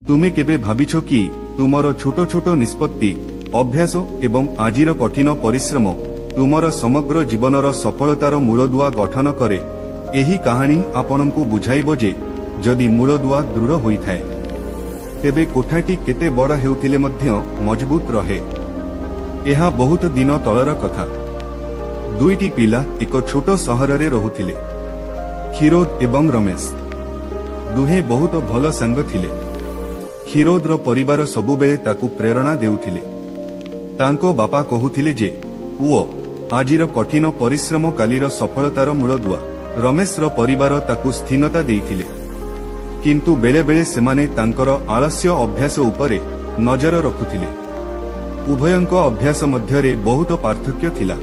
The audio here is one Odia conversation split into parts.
ତୁମେ କେବେ ଭାବିଛ କି ତୁମର ଛୋଟ ଛୋଟ ନିଷ୍ପତ୍ତି, ଅଭ୍ୟାସ ଏବଂ ଆଜିର କଠିନ ପରିଶ୍ରମ ତୁମର ସମଗ୍ର ଜୀବନର ସଫଳତାର ମୂଳଦୁଆ ଗଠନ କରେ? ଏହି କାହାଣୀ ଆପଣଙ୍କୁ ବୁଝାଇବ ଯେ ଯଦି ମୂଳଦୁଆ ଦୃଢ଼ ହୋଇଥାଏ, ତେବେ କୋଠାଟି କେତେ ବଡ଼ ହେଉଥିଲେ ମଧ୍ୟ ମଜବୁତ ରହେ। ଏହା ବହୁତ ଦିନ ତଳର କଥା। ଦୁଇଟି ପିଲା ଏକ ଛୋଟ ସହରରେ ରହୁଥିଲେ, କ୍ଷୀରୋଦ ଏବଂ ରମେଶ। ଦୁହେଁ ବହୁତ ଭଲ ସାଙ୍ଗ ଥିଲେ। କ୍ଷୀରୋଦର ପରିବାର ସବୁବେଳେ ତାକୁ ପ୍ରେରଣା ଦେଉଥିଲେ। ତାଙ୍କ ବାପା କହୁଥିଲେ ଯେ, ପୁଅ, ଆଜିର କଠିନ ପରିଶ୍ରମ କାଲିର ସଫଳତାର ମୂଳଦୁଆ। ରମେଶର ପରିବାର ତାକୁ ସ୍ଥିରତା ଦେଇଥିଲେ, କିନ୍ତୁ ବେଳେବେଳେ ସେମାନେ ତାଙ୍କର ଆଳସ୍ୟ ଅଭ୍ୟାସ ଉପରେ ନଜର ରଖୁଥିଲେ। ଉଭୟଙ୍କ ଅଭ୍ୟାସ ମଧ୍ୟରେ ବହୁତ ପାର୍ଥକ୍ୟ ଥିଲା।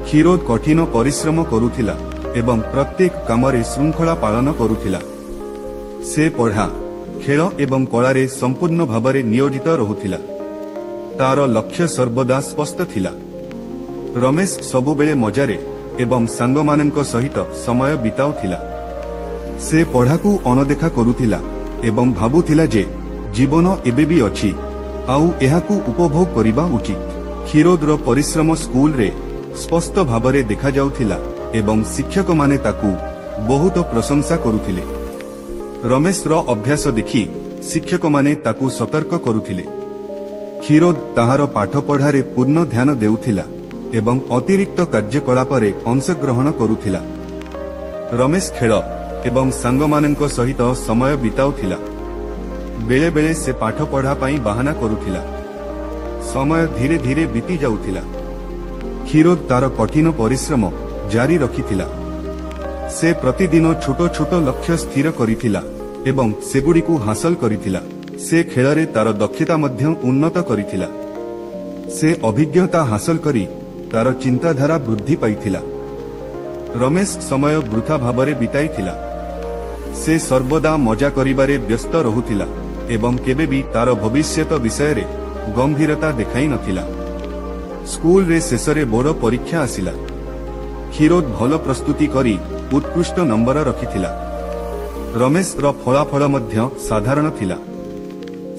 କ୍ଷୀରୋଦ କଠିନ ପରିଶ୍ରମ କରୁଥିଲା ଏବଂ ପ୍ରତ୍ୟେକ କାମରେ ଶୃଙ୍ଖଳା ପାଳନ କରୁଥିଲା। ସେ ପଢ଼ା, ଖେଳ ଏବଂ କଳାରେ ସମ୍ପୂର୍ଣ୍ଣ ଭାବରେ ନିୟୋଜିତ ରହୁଥିଲା। ତାର ଲକ୍ଷ୍ୟ ସର୍ବଦା ସ୍ପଷ୍ଟ ଥିଲା। ରମେଶ ସବୁବେଳେ ମଜାରେ ଏବଂ ସାଙ୍ଗମାନଙ୍କ ସହିତ ସମୟ ବିତାଉଥିଲା। ସେ ପଢ଼ାକୁ ଅଣଦେଖା କରୁଥିଲା ଏବଂ ଭାବୁଥିଲା ଯେ ଜୀବନ ଏବେ ବି ଅଛି ଆଉ ଏହାକୁ ଉପଭୋଗ କରିବା ଉଚିତ। କ୍ଷୀରୋଦର ପରିଶ୍ରମ ସ୍କୁଲରେ ସ୍ପଷ୍ଟ ଭାବରେ ଦେଖାଯାଉଥିଲା ଏବଂ ଶିକ୍ଷକମାନେ ତାକୁ ବହୁତ ପ୍ରଶଂସା କରୁଥିଲେ। ରମେଶର ଅଭ୍ୟାସ ଦେଖି ଶିକ୍ଷକମାନେ ତାକୁ ସତର୍କ କରୁଥିଲେ। କ୍ଷୀରୋଦ ତାହାର ପାଠପଢ଼ାରେ ପୂର୍ଣ୍ଣ ଧ୍ୟାନ ଦେଉଥିଲା ଏବଂ ଅତିରିକ୍ତ କାର୍ଯ୍ୟକଳାପରେ ଅଂଶଗ୍ରହଣ କରୁଥିଲା। ରମେଶ ଖେଳ ଏବଂ ସାଙ୍ଗମାନଙ୍କ ସହିତ ସମୟ ବିତାଉଥିଲା। ବେଳେବେଳେ ସେ ପାଠପଢ଼ା ପାଇଁ ବାହାନା କରୁଥିଲା। ସମୟ ଧୀରେ ଧୀରେ ବିତି ଯାଉଥିଲା। କ୍ଷୀରୋଦ ତାର କଠିନ ପରିଶ୍ରମ ଜାରି ରଖିଥିଲା। ସେ ପ୍ରତିଦିନ ଛୋଟ ଛୋଟ ଲକ୍ଷ୍ୟ ସ୍ଥିର କରିଥିଲା ଏବଂ ସେଗୁଡ଼ିକୁ ହାସଲ କରିଥିଲା। ସେ ଖେଳରେ ତାର ଦକ୍ଷତା ମଧ୍ୟ ଉନ୍ନତ କରିଥିଲା। ସେ ଅଭିଜ୍ଞତା ହାସଲ କରି ତାର ଚିନ୍ତାଧାରା ବୃଦ୍ଧି ପାଇଥିଲା। ରମେଶ ସମୟ ବୃଥା ଭାବରେ ବିତାଇଥିଲା। ସେ ସର୍ବଦା ମଜା କରିବାରେ ବ୍ୟସ୍ତ ରହୁଥିଲା ଏବଂ କେବେ ବି ତାର ଭବିଷ୍ୟତ ବିଷୟରେ ଗମ୍ଭୀରତା ଦେଖାଇ ନଥିଲା। ସ୍କୁଲରେ ଶେଷରେ ବୋର୍ଡ ପରୀକ୍ଷା ଆସିଲା। କ୍ଷୀରୋଦ ଭଲ ପ୍ରସ୍ତୁତି କରି ଉତ୍କୃଷ୍ଟ ନମ୍ବର ରଖିଥିଲା। ରମେଶର ଫଳାଫଳ ମଧ୍ୟ ସାଧାରଣ ଥିଲା।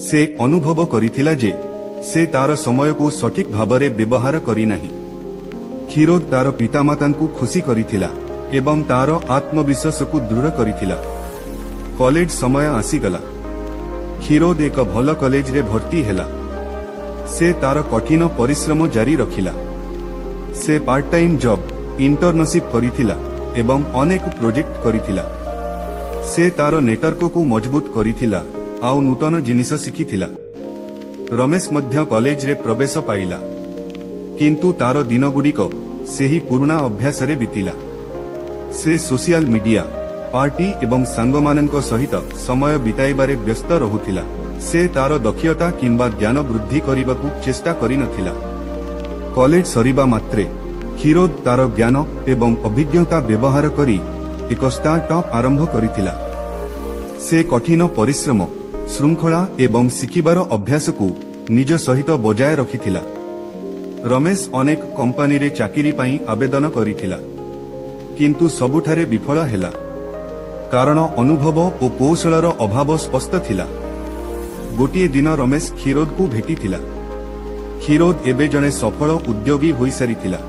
ସେ ଅନୁଭବ କରିଥିଲା ଯେ ସେ ତାର ସମୟକୁ ସଠିକ ଭାବରେ ବ୍ୟବହାର କରିନାହିଁ। କ୍ଷୀରୋଦ ତାର ପିତାମାତାଙ୍କୁ ଖୁସି କରିଥିଲା ଏବଂ ତାର ଆତ୍ମବିଶ୍ୱାସକୁ ଦୃଢ଼ କରିଥିଲା। କଲେଜ ସମୟ ଆସିଗଲା। କ୍ଷୀରୋଦ ଏକ ଭଲ କଲେଜରେ ଭର୍ତ୍ତି ହେଲା। ସେ ତାର କଠିନ ପରିଶ୍ରମ ଜାରି ରଖିଲା। ସେ ପାର୍ଟ ଟାଇମ୍ ଜବ୍, ଇଣ୍ଟର୍ନସିପ୍ କରିଥିଲା ଏବଂ ଅନେକ ପ୍ରୋଜେକ୍ଟ କରିଥିଲା। ସେ ତାର ନେଟୱାର୍କକୁ ମଜବୁତ କରିଥିଲା ଆଉ ନୂତନ ଜିନିଷ ଶିଖିଥିଲା। ରମେଶ ମଧ୍ୟ କଲେଜରେ ପ୍ରବେଶ ପାଇଲା, କିନ୍ତୁ ତାର ଦିନଗୁଡ଼ିକ ସେହି ପୁରୁଣା ଅଭ୍ୟାସରେ ବିତିଲା। ସେ ସୋସିଆଲ ମିଡିଆ, ପାର୍ଟି ଏବଂ ସାଙ୍ଗମାନଙ୍କ ସହିତ ସମୟ ବିତାଇବାରେ ବ୍ୟସ୍ତ ରହୁଥିଲା। ସେ ତାର ଦକ୍ଷତା କିମ୍ବା ଜ୍ଞାନ ବୃଦ୍ଧି କରିବାକୁ ଚେଷ୍ଟା କରିନଥିଲା। କଲେଜ ସରିବା ମାତ୍ରେ କ୍ଷୀରୋଦ ତାର ଜ୍ଞାନ ଏବଂ ଅଭିଜ୍ଞତା ବ୍ୟବହାର କରି ଏକ ଷ୍ଟାର୍ଟଅପ୍ ଆରମ୍ଭ କରିଥିଲା। ସେ କଠିନ ପରିଶ୍ରମ, ଶୃଙ୍ଖଳା ଏବଂ ଶିଖିବାର ଅଭ୍ୟାସକୁ ନିଜ ସହିତ ବଜାୟ ରଖିଥିଲା। ରମେଶ ଅନେକ କମ୍ପାନୀରେ ଚାକିରି ପାଇଁ ଆବେଦନ କରିଥିଲା, କିନ୍ତୁ ସବୁଠାରେ ବିଫଳ ହେଲା, କାରଣ ଅନୁଭବ ଓ କୌଶଳର ଅଭାବ ସ୍ପଷ୍ଟ ଥିଲା। ଗୋଟିଏ ଦିନ ରମେଶ କ୍ଷୀରୋଦକୁ ଭେଟିଥିଲା। କ୍ଷୀରୋଦ ଏବେ ଜଣେ ସଫଳ ଉଦ୍ୟୋଗୀ ହୋଇସାରିଥିଲା।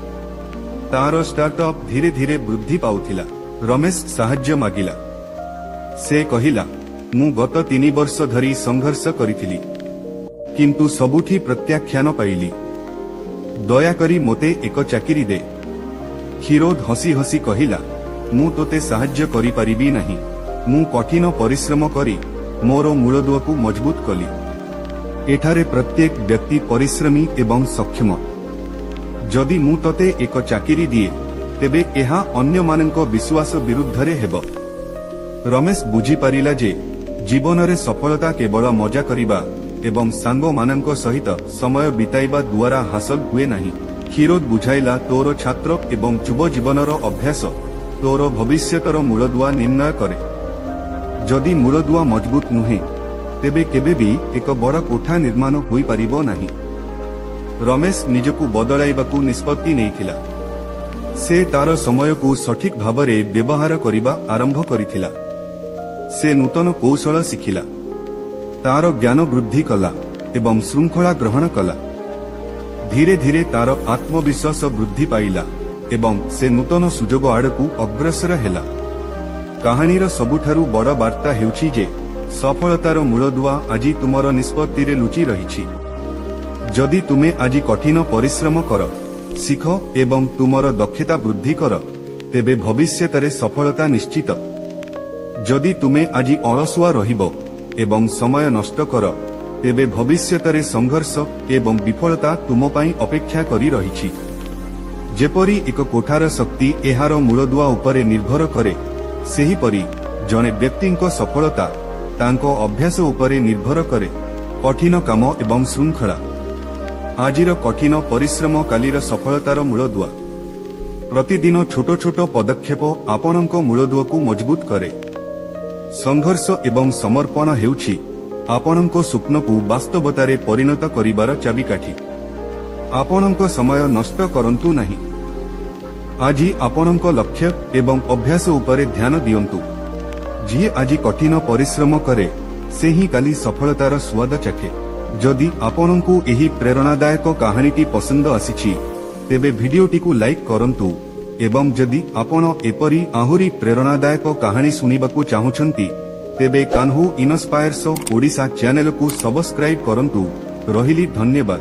ତାର ଷ୍ଟାର୍ଟଅପ୍ ଧୀରେ ଧୀରେ ବୃଦ୍ଧି ପାଉଥିଲା। ରମେଶ ସାହାଯ୍ୟ ମାଗିଲା। ସେ କହିଲା, ମୁଁ ଗତ 3 ବର୍ଷ ଧରି ସଂଘର୍ଷ କରିଥିଲି, କିନ୍ତୁ ସବୁଠି ପ୍ରତ୍ୟାଖ୍ୟାନ ପାଇଲି। ଦୟାକରି ମୋତେ ଏକ ଚାକିରି ଦେ। କ୍ଷୀରୋଦ ହସି ହସି କହିଲା, ମୁଁ ତୋତେ ସାହାଯ୍ୟ କରିପାରିବି ନାହିଁ। ମୁଁ କଠିନ ପରିଶ୍ରମ କରି ମୋର ମୂଳଦୁଆକୁ ମଜବୁତ କଲି। ଏଠାରେ ପ୍ରତ୍ୟେକ ବ୍ୟକ୍ତି ପରିଶ୍ରମୀ ଏବଂ ସକ୍ଷମ। ଯଦି ମୁଁ ତୋତେ ଏକ ଚାକିରି ଦିଏ, ତେବେ ଏହା ଅନ୍ୟମାନଙ୍କ ବିଶ୍ୱାସ ବିରୁଦ୍ଧରେ ହେବ। ରମେଶ ବୁଝିପାରିଲା ଯେ ଜୀବନରେ ସଫଳତା କେବଳ ମଜା କରିବା ଏବଂ ସାଙ୍ଗମାନଙ୍କ ସହିତ ସମୟ ବିତାଇବା ଦ୍ୱାରା ହାସଲ ହୁଏ ନାହିଁ। କ୍ଷୀରୋଦ ବୁଝାଇଲା, ତୋର ଛାତ୍ର ଏବଂ ଯୁବ ଜୀବନର ଅଭ୍ୟାସ ତୋର ଭବିଷ୍ୟତର ମୂଳଦୁଆ ନିର୍ଣ୍ଣୟ କରେ। ଯଦି ମୂଳଦୁଆ ମଜବୁତ ନୁହେଁ, ତେବେ କେବେ ବି ଏକ ବଡ଼ କୋଠା ନିର୍ମାଣ ହୋଇପାରିବ ନାହିଁ। ରମେଶ ନିଜକୁ ବଦଳାଇବାକୁ ନିଷ୍ପତ୍ତି ନେଇଥିଲା। ସେ ତାର ସମୟକୁ ସଠିକ ଭାବରେ ବ୍ୟବହାର କରିବା ଆରମ୍ଭ କରିଥିଲା। ସେ ନୂତନ କୌଶଳ ଶିଖିଲା। ତାର ଜ୍ଞାନ ବୃଦ୍ଧି କଲା ଏବଂ ଶୃଙ୍ଖଳା ଗ୍ରହଣ କଲା। ଧୀରେ ଧୀରେ ତାର ଆତ୍ମବିଶ୍ୱାସ ବୃଦ୍ଧି ପାଇଲା ଏବଂ ସେ ନୂତନ ସୁଯୋଗ ଆଡ଼କୁ ଅଗ୍ରସର ହେଲା। କାହାଣୀର ସବୁଠାରୁ ବଡ଼ ବାର୍ତ୍ତା ହେଉଛି ଯେ ସଫଳତାର ମୂଳଦୁଆ ଆଜି ତୁମର ନିଷ୍ପତ୍ତିରେ ଲୁଚି ରହିଛି। ଯଦି ତୁମେ ଆଜି କଠିନ ପରିଶ୍ରମ କର, ଶିଖ ଏବଂ ତୁମର ଦକ୍ଷତା ବୃଦ୍ଧି କର, ତେବେ ଭବିଷ୍ୟତରେ ସଫଳତା ନିଶ୍ଚିତ। ଯଦି ତୁମେ ଆଜି ଅଳସୁଆ ରହିବ ଏବଂ ସମୟ ନଷ୍ଟ କର, ତେବେ ଭବିଷ୍ୟତରେ ସଂଘର୍ଷ ଏବଂ ବିଫଳତା ତୁମ ପାଇଁ ଅପେକ୍ଷା କରି ରହିଛି। ଯେପରି ଏକ କୋଠାର ଶକ୍ତି ଏହାର ମୂଳଦୁଆ ଉପରେ ନିର୍ଭର କରେ, ସେହିପରି ଜଣେ ବ୍ୟକ୍ତିଙ୍କ ସଫଳତା ତାଙ୍କ ଅଭ୍ୟାସ ଉପରେ ନିର୍ଭର କରେ। କଠିନ କାମ ଏବଂ ଶୃଙ୍ଖଳା। ଆଜିର କଠିନ ପରିଶ୍ରମ କାଲିର ସଫଳତାର ମୂଳଦୁଆ। ପ୍ରତିଦିନ ଛୋଟ ଛୋଟ ପଦକ୍ଷେପ ଆପଣଙ୍କ ମୂଳଦୁଆକୁ ମଜବୁତ କରେ। ସଂଘର୍ଷ ଏବଂ ସମର୍ପଣ ହେଉଛି ଆପଣଙ୍କ ସ୍ୱପ୍ନକୁ ବାସ୍ତବତାରେ ପରିଣତ କରିବାର ଚାବିକାଠି। ଆପଣଙ୍କ ସମୟ ନଷ୍ଟ କରନ୍ତୁ ନାହିଁ। ଆଜି ଆପଣଙ୍କ ଲକ୍ଷ୍ୟ ଏବଂ ଅଭ୍ୟାସ ଉପରେ ଧ୍ୟାନ ଦିଅନ୍ତୁ। ଯିଏ ଆଜି କଠିନ ପରିଶ୍ରମ କରେ, ସେ ହିଁ କାଲି ସଫଳତାର ସ୍ୱାଦ ଚାଖେ। ଯଦି ଆପଣଙ୍କୁ ଏହି ପ୍ରେରଣାଦାୟକ କାହାଣୀଟି ପସନ୍ଦ ଆସିଛି, ତେବେ ଭିଡିଓଟିକୁ ଲାଇକ୍ କରନ୍ତୁ ଏବଂ ଯଦି ଆପଣ ଏପରି ଆହୁରି ପ୍ରେରଣାଦାୟକ କାହାଣୀ ଶୁଣିବାକୁ ଚାହୁଁଛନ୍ତି, ତେବେ କାହ୍ନୁ ଇନସ୍ପାୟାର୍ସ ଓଡ଼ିଶା ଚ୍ୟାନେଲକୁ ସବସ୍କ୍ରାଇବ୍ କରନ୍ତୁ। ରହିଲି, ଧନ୍ୟବାଦ।